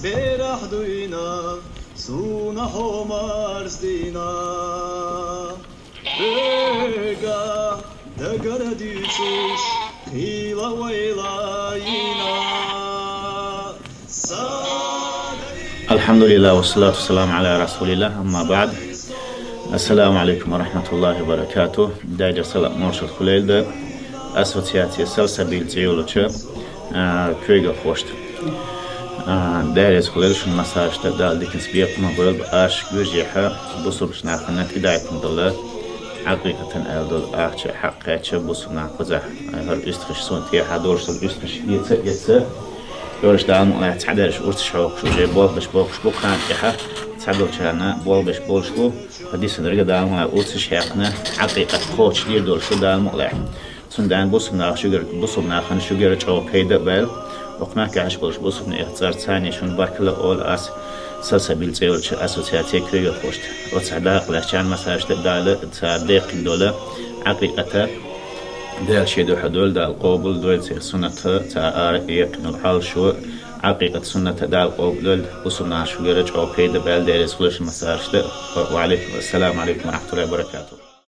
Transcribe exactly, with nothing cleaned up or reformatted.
Берахь дуйна, суна хьо марздина. Хьоьга дагара дуьйцуш, хийла ойла йина. Садай. الحمد لله والصلاة والسلام على رسول الله، أما بعد. السلام عليكم ورحمة الله وبركاته. Дайдер салам маршал хулейлда ассоциация «Салсабил» цӀе йолча, а, куьйгалхошта. А, Деррис хулел шун масажта Дала диканца бекхама бойлба аш гуьржехьа бусулбаш нахана тӀедайтна дола, хьакъикъатан аьл дола ахча хьакъ кхаьча бусулба нах кхузахь. ХӀара уьстагӀаш сон тӀехьа долуш дола уьстагӀаш эца, эца. Йолуш Дала мукъалахь цхьадерш урцаш хьокхуш, уже болх беш бохуш бу кхана тӀехьа, цхьадолчарна болх беш болуш бу. Хадисан дерга Дала мукъалахь урцаш хьаькхна, хьакъикъат кхочуш дийр долуш шу Дала мукъалахь. Цундела бусулба нах шуьгара, бусулба нахана шуьгара чӀогӀа пайда а баьлла, оха махкахьаш болуш бусулба нех цӀар царна шуна баркалла а олу ас «Салсабил» цӀе йолчу ассоциацин куьйгалхошта. Оцу дакъалаьцначарна масажта Дала цара деккхина дола хьакъикъата Дала шен дуьхьа дойла, Дала къобал дойла церан суннат, цара ара а еккхина хьал шо, хьакъикъат суннат Дала къобал дойла, бусулба нах шуьгара чӀогӀа пайда баьлла Деррис хулел шун масажта. Ва алейкум ассалам алейкум ва рахматуллахи ва баракатух.